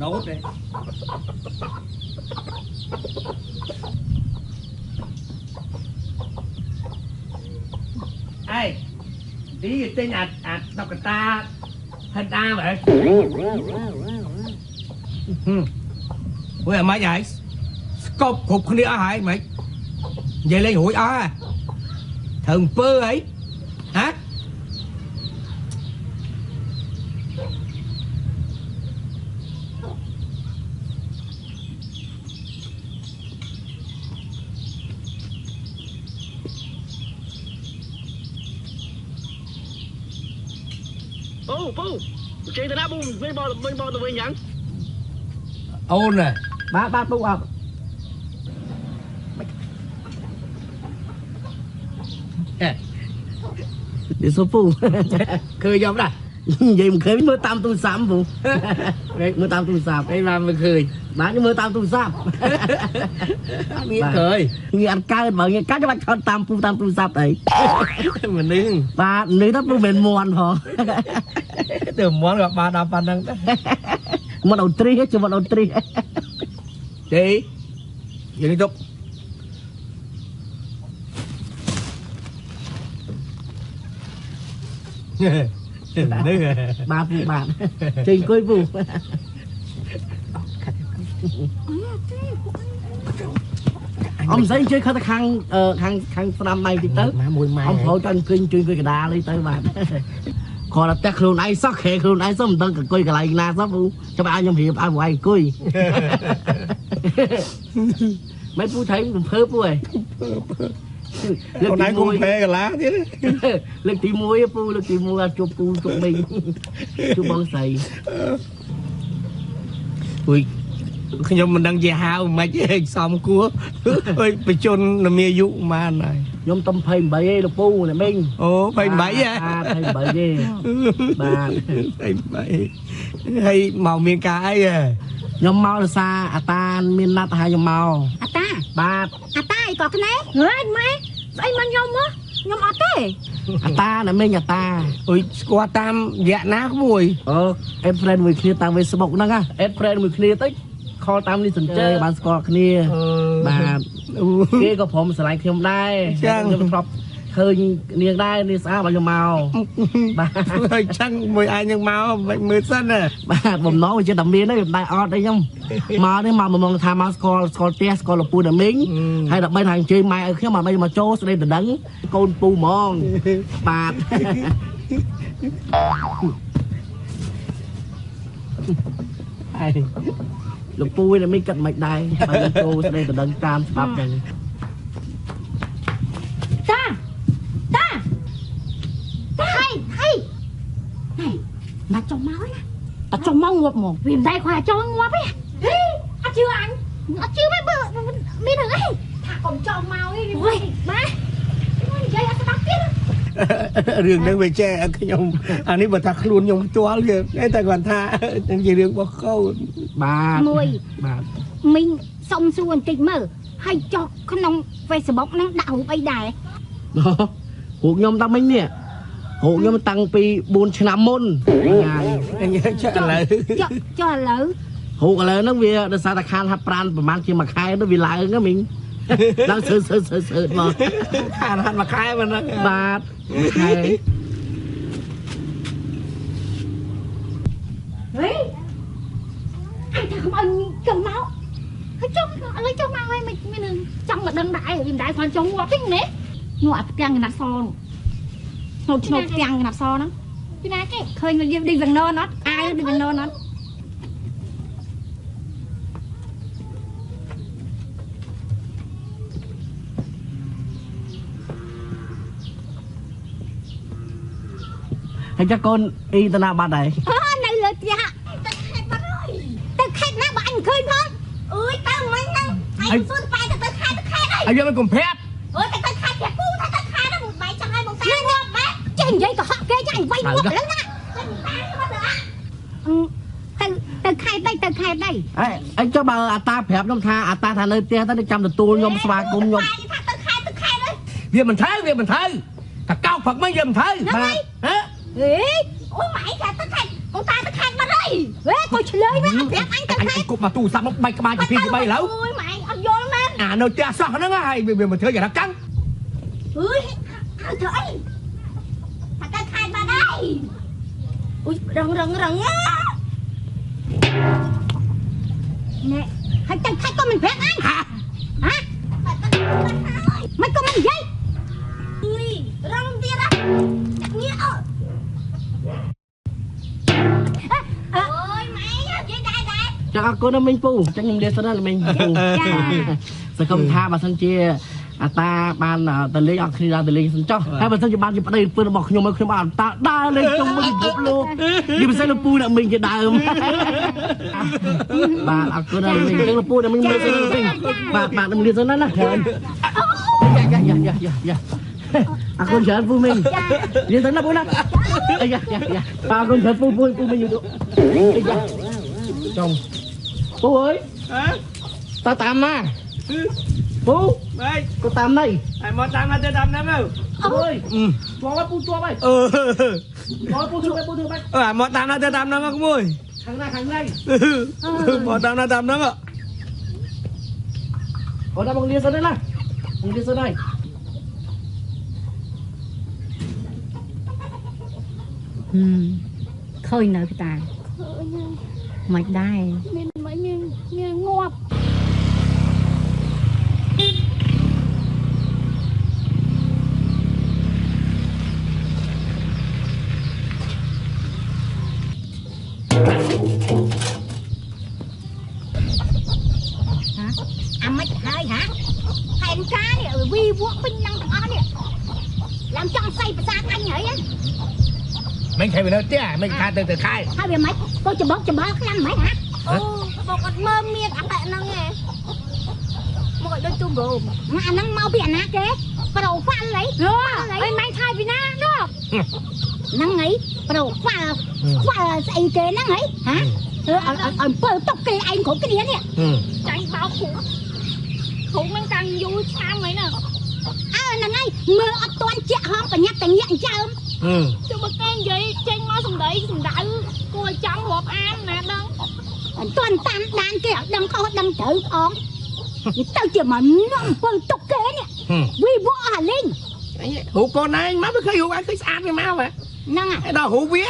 ណូតទេអេទីទិញអាតុក្កតាហិនដាមើលអូយអាម៉េចហើយស្កប់គ្រប់គ្នាអស់ហើយម៉េចនិយាយលេងរួចអស់ហ่ะត្រូវអំពើហីហ៎ ពូចេញទៅណាពូវិញបវិញបទៅវិញយ៉ាង អូន បាទបាទពូអត់នេះសូពូ ឃើញខ្ញុំដែរ និយាយមិនឃើញមើលតាមទូរស័ព្ទពូ មើលតាមទូរស័ព្ទ អីបាទមើលឃើញ បាទខ្ញុំមើលតាមទូរស័ព្ទ អត់ងាកឃើញ ងាកអត់កើតបើងាកកើតចាំបាច់ឆត់តាមពូតាមទូរស័ព្ទអី មនុស្ស បាទនេះទៅពូមិនមន់ផង ទៅមន់ក៏បានដល់ប៉ុណ្្នឹងដែរ មន់អូទ្រីជមន់អូទ្រី ទេយើងនេះទុកនេះ បាទពូបាទចេញអង្គុយពូ អ៊ំស្អីជួយខិតទៅខាងខាងខាងស្ដាំដៃតិចទៅ មួយម៉ែ អ៊ំប្រូចង់អង្គុយជួយអង្គុយកដាលអីទៅបាទ គ្រាន់តែផ្ទះខ្លួនឯងសោះខែខ្លួនឯងសោះមិនដឹងអង្គុយកន្លែងណាសោះពូ ចាំឲ្យខ្ញុំរៀបឲ្យពួកឯងអង្គុយ មិនពូថៃបំភើពូឯង លើកទី1គុំភេកលាទៀត លើកទី1ពូលើកទី1អត់ជួបពូជួបមីងជួបបងស្រី អុយខ្ញុំមិនដឹងជាហៅមិនទេសំគួរអុយបជនមានអាយុប៉ុន្មានហើយ ខ្ញុំតំ28ឯងលោកពូអ្នកមីង អូ28ហ៎ 28ទេបាទ 28ហើយមកមានការអីហ៎ ខ្ញុំមកដោយសារអាតាមានណាត់ឲ្យខ្ញុំមក អាតា បាទ អាតាអីក៏ខ្នេហេម៉ែស្អីមកខ្ញុំមកខ្ញុំអត់ទេ អាតាអ្នកមីងអាតា អុយស្គាល់តាមរយៈណាក្មួយ អូ add friend មួយគ្នាតាម Facebook ហ្នឹងណា add friend មួយគ្នាទៅខលតាមនេះសញ្ជើបានស្គាល់គ្នាបាទ គេក៏ព្រមស្រឡាញ់ខ្ញុំដែរខ្ញុំធ្លាប់ឃើញនាងដែរនាងស្អាតបើខ្ញុំមកបាទ ហើយចឹងមួយឯងនឹងមកមិនមើលសិនណា បាទបំណងវាជាតែមានទេមិនដែរអត់អីខ្ញុំមកនេះមកបំណងថាមកស្គាល់ស្គាល់ផ្ទះស្គាល់លោកពូណាមីងហើយដើម្បីថាអញ្ជើញម៉ែឲ្យខ្ញុំដើម្បីមកចូលស្ដីដណ្ដឹងកូនពូហ្មងបាទ ហើយ លោកពូណាមីងគិតមិនដែរបើខ្ញុំចូលស្ដីដណ្ដឹងតាមច្បាប់ចឹង តាតាតាហៃហៃណែមកចុះមកណាតចុះមកងាប់ហ្មងវាមិនដែរខ្វះចុះងាប់ទេហេអត់ជឿអញអត់ជឿទេបើមានរឿងអីថាកុំចង់មកអីអូយបាទនិយាយអត់ស្ដាប់ទៀត រឿងហ្នឹងវាចេះខ្ញុំអានេះបើថាខ្លួនខ្ញុំផ្ទាល់វាតែគាត់ថាជារឿងរបស់កូន បាទ មួយ បាទ មីងសុំសួរបន្តិចមើលហើយចុះក្នុង Facebook ហ្នឹងដាក់រូបអីដែរ រូបខ្ញុំតាមិញនេះរូបខ្ញុំតាំងពី4ឆ្នាំមុន ថ្ងៃចុះឥឡូវ ចុះឥឡូវ រូបឥឡូវហ្នឹងវាដោយសារតែខានហាត់ប្រានប្រហែលជាមួយខែទៅវាឡើងហ្នឹងមីងឡើងសើសើសើសើមក ខានហាត់មួយខែមិនហ្នឹង បាទមួយខែ ហេអញថាកុំឲ្យចុះមកហើយចុះឥឡូវចុះមកហើយមិនមានចង់មកដឹងដែរវាមិនដែរគ្រាន់ចុះងាប់ទេណានោះអាផ្ទាំងកណាត់សនោះឆ្នោតឆ្នោតផ្ទាំងកណាត់សហ្នឹងពីណាគេឃើញយើងឌីវងណនអត់អាវឌីវងណនអត់ ហើយចាកូនអ៊ីទៅណាបាត់ហើយ អូនៅលើផ្ទះទៅខេត្តបាត់ហើយទៅខេត្តណាបើអញមិនឃើញផងអើយទៅមិញហ្នឹងឯងសួរទៅបែរទៅខេត្តទៅខេត្តហើយ ហើយយកមិនកុំប្រាប់ អើយទៅខេត្តប្រាប់ពូថាទៅខេត្តហ្នឹងបែរចង់ឲ្យបងតាងាប់ម៉ែចេះនិយាយកុហកគេចាអញវាយងាប់ឥឡូវណាចេញតាមកទៅទៅទៅខេត្តដីទៅខេត្តដី អេអញចុះបើអាតាប្រាប់ខ្ញុំថាអាតាថានៅផ្ទះទៅចាំទទួលខ្ញុំស្វាគមន៍ខ្ញុំ ថាទៅខេត្តទៅខេត្តហើយ វាមិនត្រូវវាមិនត្រូវតកោកផឹកមិញវាមិនត្រូវ បាទ ហ៎ ហេ អូម៉ែចាទៅខេត្តបងតាទៅខេត្តបាត់ហើយវេក៏ឆ្លើយវិញអត់ប្រាប់អញទៅខេត្ត គប់មកទូរស័ព្ទមកបែកក្បាលជា2 3ឥឡូវ អូយម៉ែអត់យល់មែន អានៅផ្ទះសោះហ្នឹងហើយវាមកធ្វើយ៉ាងណាកាំង អើយអើធ្វើអីថាទៅខេត្តបាត់ហើយអូយរងរងរងណែហើយទៅខេត្តក៏មិនប្រាប់អញហាហាមិនក៏មិននិយាយអើយរងទៀតណាងាកអូយម៉ែនិយាយដែរដែរ ចាអរគុណណាមីងពូចឹងខ្ញុំលាសិនណាមីងពូសង្ឃឹមថាបើសិនជាអាតាបានទៅលេងអត់គ្នាដើរទៅលេងសិនចុះហើយបើសិនជាបានជាប្តីពឿនរបស់ខ្ញុំឲ្យខ្ញុំបានតាដើរលេងជុំវិញពិភពលោកជាពិសេសលោកពូអ្នកមីងជាដើមបាទអរគុណណាមីងចឹងលោកពូអ្នកមីងមើលសិនមីងបាទបាទនឹងលាសិនណាណាយ៉ាយ៉ាយ៉ាយ៉ាយ៉ាអរគុណច្រើនពូមីងលាសិនណាពូណាយ៉ាយ៉ាយ៉ាអរគុណច្រើនពូពូពូមីងយ៉ាចុងពូអើយតើតាមណាពូ ម៉េច ក៏តាមណៃ ហើយមកតាមណាទៅតាមណាទៅ អើយជាប់ហើយពូជាប់ហើយ អឺ ជាប់ពូធ្វើពូធ្វើបាច់ អើមកតាមណាទៅតាមណាមកមួយ ខាងណាខាងណៃ មកតាមណាតាមណា អូនដល់បងលាសិនណាបងលាសិនហើយ ឃើញនៅតា ឃើញ មិនដែរ មានមិនមានមានងាប់ អាមិនហើយហាផែនការនេះវីវក់ពេញនឹងទាំងអស់នេះឡើងចង់ស្អីប្រសាទអញហើយ មិនខែវានៅផ្ទះមិនខាតទៅទៅខែ ហើយវាមិនក៏ច្បោកច្បល់ខ្លាំងមិនហ៎ អូបងអត់មើលមានអាប៉ែហ្នឹងឯងមកឲ្យដូចទូងោម អាហ្នឹងមកពីអាណាគេប្រូហ្វាល់អី អីមិនថៃពីណានោះ ហ្នឹងអីប្រូហ្វាល់ខ្វល់ស្អីគេហ្នឹងហីហាឲ្យឲ្យអំពើຕົកគេឯងគ្រប់គ្នានេះ ចាញ់បោកគ្រូគ្រូហ្នឹងតាំងយូរឆ្នាំហើយណា អើហ្នឹងហើយមើលអត់ទាន់ជាក់ហងបញ្ញាក់តញាក់ចើម ចុះបើគេនិយាយចេញមកសំដីសំដៅគួរឲ្យចង់រាប់អានណាដឹង អត់ទាន់តាមដានគេឲ្យដឹងខុសដឹងត្រូវផងទៅជាមកនាំអំពើຕົកគេនេះវីវក់អាលីង រូបកូនឯងមកវាឃើញរូបឯងឃើញស្អាតវាមកហ៎ ហ្នឹងហើយដល់រូបវា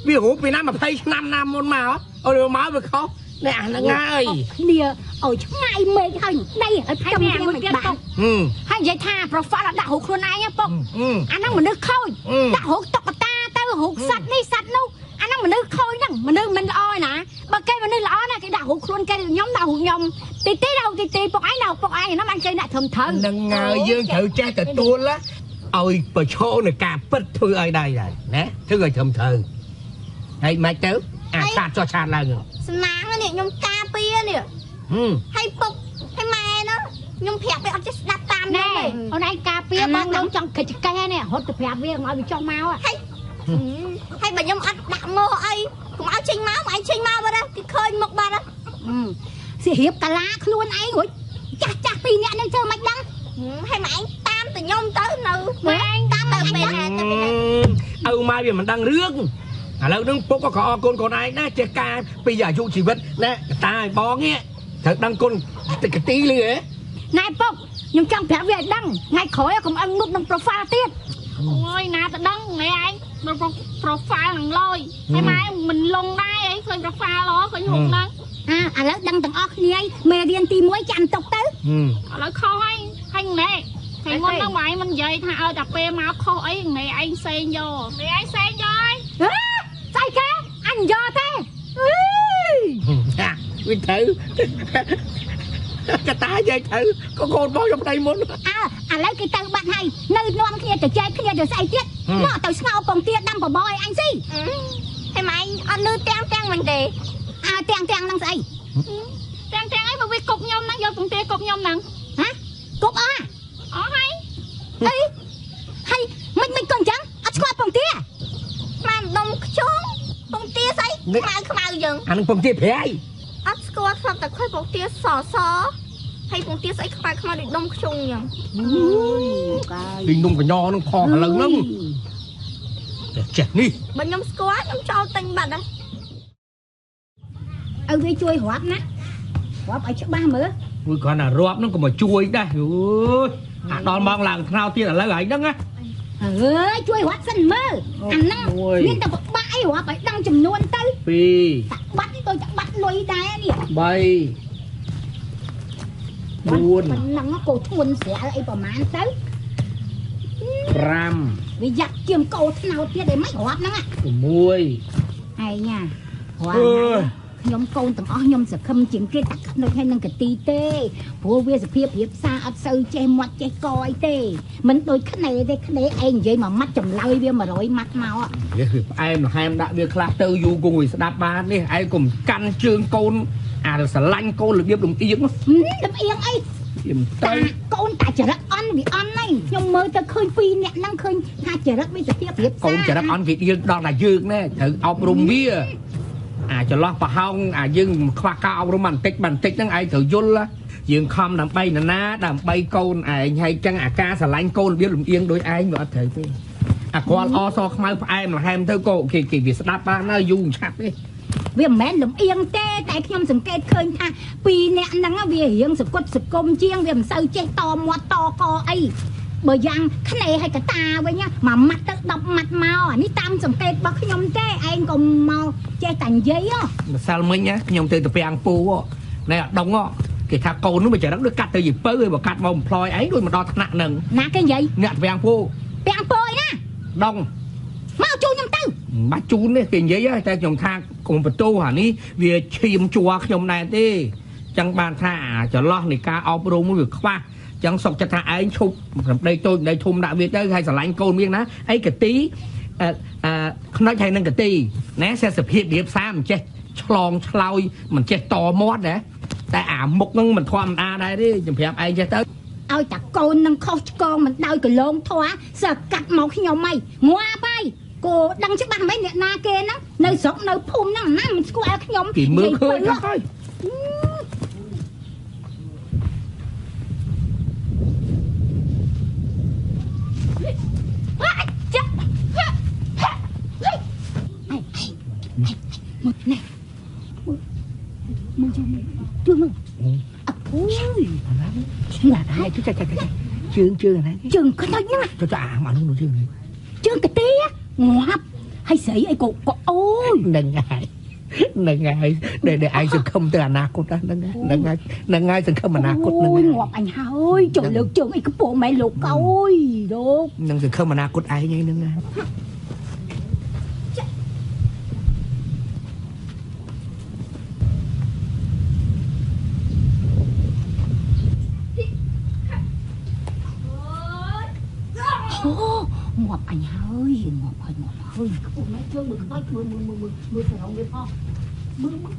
វារូបពីណា20ឆ្នាំណាមុនមកអូមកវាខុសនេះអាហ្នឹងហើយ គ្នាឲ្យឆ្ងាយមេឃហើយដីឲ្យផ្ទឹមគ្នាមិនបាន ហើយនិយាយថា profile ដាក់រូបខ្លួនឯងពុកអាហ្នឹងមនុស្សខូចដាក់រូបតុក្កតាទៅរូបសត្វនេះសត្វនោះអាហ្នឹងមនុស្សខូចហ្នឹងមនុស្សមិនល្អឯណាបើគេមនុស្សល្អណាគេដាក់រូបខ្លួនគេខ្ញុំដាក់រូបខ្ញុំទីទីដាក់ទីទីពុកឯងដាក់ពុកឯងហ្នឹងអញគេដាក់ត្រឹមត្រូវ ហ្នឹងហើយយើងត្រូវចេះទទួលឲ្យប្រឈមនឹងការពិតធ្វើឲ្យដែរណាធ្វើឲ្យត្រឹមត្រូវហើយមិនទៅអាឆាតចោះឆាតឡើង សំណាងនេះខ្ញុំការពារនេះហើយពុកហើយម៉ែនោះខ្ញុំប្រាប់វាអត់ចេះស្ដាប់តាមខ្ញុំទេ អូនឯងការពារបងលងចង់កិច្ចកេះនេះរត់ទៅប្រាប់វាកុំឲ្យវាចុះមក ហើយហើយបើខ្ញុំអត់ដាក់មកអីកុំឲ្យចេញមកឯងចេញមកបាត់គេឃើញមុខបាត់ សៀរៀបកាឡាខ្លួនឯងរួចចាស់ចាស់ពីរនាក់នឹងធ្វើមិនដឹង ហើយម៉ែឯងតាមទៅខ្ញុំទៅនៅម៉ែឯងតាមទៅពេលណាទៅពេលណា ឪម៉ែវាមិនដឹងរឿងឥឡូវនឹងពុកក៏អរគុណកូនឯងដែរចេះការពីអាយុជីវិតណាតាឲ្យបងនេះត្រូវដឹងគុណតិចទីលឺហ៎ ណែពុកខ្ញុំចង់ប្រាប់វាឲ្យដឹងថ្ងៃក្រោយកុំឲ្យងប់នឹង profile ទៀត អូយណាទៅដឹងណែឯង profile នឹងលយហើយម៉ែមិនលងដែរអីឃើញ profile ហ៎ឃើញរូបហ្នឹង អាឥឡូវដឹងទាំងអស់គ្នាមេរៀនទី1ចាំទុកទៅ ឥឡូវខុសហើយហើយណែហើយមុនហ្នឹងម៉ែមិននិយាយថាឲ្យតែពេលមកខុសអីណែឯងសេងយកណែឯងសេងយកហើយ ស្អីគេអញយកទេ វាត្រូវកតានិយាយត្រូវក៏កូនបងខ្ញុំប្តីមុន អើឥឡូវគេទៅបាត់ហើយនៅនាំគ្នាទៅចែកគ្នាទៅស្អីទៀតមកទៅស្ងោពងទាដាំបបរឲ្យអញស៊ី ហើយម៉ែអត់លឺទាំងទាំងមិនទេ អើទាំងទាំងហ្នឹងស្អី ទាំងទាំងអីបើវាគប់ខ្ញុំហ្នឹងយកពងទាគប់ខ្ញុំហ្នឹង ហ៎គប់អស់ អស់ហើយ អីហើយមិនមិនក៏អញ្ចឹងអត់ស្គាល់ពងទា ម៉ែដុំខ្ជុងពងទាស្អីខ្មៅខ្មៅយើង អានឹងពងទាប្រៃ អត់ស្គាល់ធ្លាប់តែឃើញពងទាសសហើយពងទាស្អីខ្មៅខ្មៅដូចដុំខ្ជុងអញ្ចឹង ដូចនំកញ្ញហ្នឹងផងឥឡូវហ្នឹង ចេះនេះ បើខ្ញុំស្គាល់ខ្ញុំចូលទិញបាត់ដែរ ឲ្យវាជួយរាប់ណា រាប់ឲ្យច្បាស់មើល មួយគ្រាន់តែរាប់ហ្នឹងក៏មកជួយដែរ អូយអាដល់ម៉ោងឡើងថ្នោតទៀតឥឡូវឯងហ្នឹងណា អើយជួយរាប់សិនមើល អាហ្នឹងមានតែពិបាកអី រាប់ឲ្យដឹងចំនួនទៅ 2 តាបាត់ដូចតាបាត់លុយដែរនេះ 3 4 ប៉ុណ្ណឹងក៏ធ្ងន់ស្រាលអីប្រហែលទៅ 5 វាយ៉ាប់ជាងកោថ្នោតទៀតឯមិនរាប់ហ្នឹង 6 ឯងណា រាល់ខ្ញុំកូនទាំងអស់ខ្ញុំសង្ឃឹមជាងគេតែខ្នុចឲ្យនឹងកទីទេ ព្រោះវាសភាពរៀបសារអត់សូវចេះមាត់ចេះកអីទេ មិនដូចខ្នេទេ ខ្នេឯងនិយាយមួយម៉ាត់ចម្លើយវា100ម៉ាត់មក វាផ្អែមល្ហែមដាក់វាខ្លះទៅយូរគង់វាស្ដាប់បាននេះ ឯងកុំកាន់ជើងកូនអាស្រឡាញ់កូនរបៀបលំអៀង លំអៀងអី ទៅ កូនតាចរិតអន់វាអន់ហើយ ខ្ញុំមើលទៅឃើញពីរអ្នកហ្នឹងឃើញថាចរិតវាសភាពរៀប កូនចរិតអន់គេដៀលដល់តែយើងណែ ត្រូវអប់រំវា អាចន្លោះប្រហោងអាយើងខ្វះការអប់រំបន្តិចបន្តិចហ្នឹងឯងត្រូវយល់ យើងខំដើម្បីនរណា ដើម្បីកូនឯងហើយ ចឹងអាការស្រឡាញ់កូនរបៀបលំអៀងដោយឯងវាអត់ត្រូវទេ អាគាត់អសខ្មៅផ្អែមល្ហែមទៅក៏គេគេវាស្ដាប់បានហើយយូរឆាប់ទេ វាមិនមែនលំអៀងទេ តែខ្ញុំសង្កេតឃើញថាពីរអ្នកហ្នឹងវារៀងសកុតសកុំជាង វាមិនសូវចេះតមាត់តកអី បើយ៉ាងខ្នេឲ្យកតាវិញមួយម៉ាត់ទៅ10ម៉ាត់មក អានេះតាមសង្កេតរបស់ខ្ញុំទេ ឯងកុំមកចេះតែនិយាយ ម្សិលមិញខ្ញុំទៅទៅពាំងពូណែអត់ដង គេថាកូននោះវាចរិតដូចកាត់ទៅយីពៅ ហើយបើកាត់មកបំផ្លយឯងដូចមកដល់ថ្នាក់ហ្នឹង ណាគេនិយាយ អ្នកទៅពាំងពូ ពាំងពូអីណាដងមកជូនខ្ញុំទៅ មិនបាច់ជូនទេ គេនិយាយតែខ្ញុំថាកុំបន្ទោអានេះវាឈាមជួខ្ញុំដែរទេ ចឹងបានថាអាចន្លោះនៃការអប់រំវាខ្វះ ចឹងសុកចិត្តថាឯងឈប់សម្ដីតូចសម្ដីធំដាក់វាទៅ ហើយស្រឡាញ់កូនវាណាអីកទីអឺខ្នុចហើយនឹងកទីណាសេសភាពរៀបសារមិនចេះឆ្លងឆ្លើយមិនចេះតមាត់ណា តែអាមុខហ្នឹងមិនធម្មតាដែរទេ ខ្ញុំប្រាប់ឯងចេះទៅ ឲ្យតែកូននឹងខុសឆ្គងមិនដោយកលងធွာសើកាត់មកខ្ញុំហីងាប់ហើយ គោដឹងច្បាស់មិនអ្នកណាគេហ្នឹងនៅស្រុកនៅភូមិហ្នឹងណាមិនស្គាល់ខ្ញុំ គេមើលឃើញហើយ មើលនេះ មើលជួយមើលជួយមើល អូយណា ហើយចាចាចាជើងជើងណា ជើងខ្នុចហ្នឹង ចុះអាមកនោះជើង ជើងកាទីងាប់ហើយស្រីអីក៏ក៏អូយ ហ្នឹងហើយហ្នឹងហើយដែលឯងសង្ឃឹមទៅអនាគតហ្នឹងហ្នឹងហើយហ្នឹងហើយសង្ឃឹមអនាគតហ្នឹង ងាប់អញហើយ ចុះលើកជើងអីខ្ពស់ម៉ែលោកអើយលោក នឹងសង្ឃឹមអនាគតឯងហ្នឹងណា ងាប់អញហើយងាប់ហើយងាប់ហើយ ខ្ពស់ម៉ែជើងមើលខ្លោចមើលមើលមើលមើលសរងវាផងមើលមើល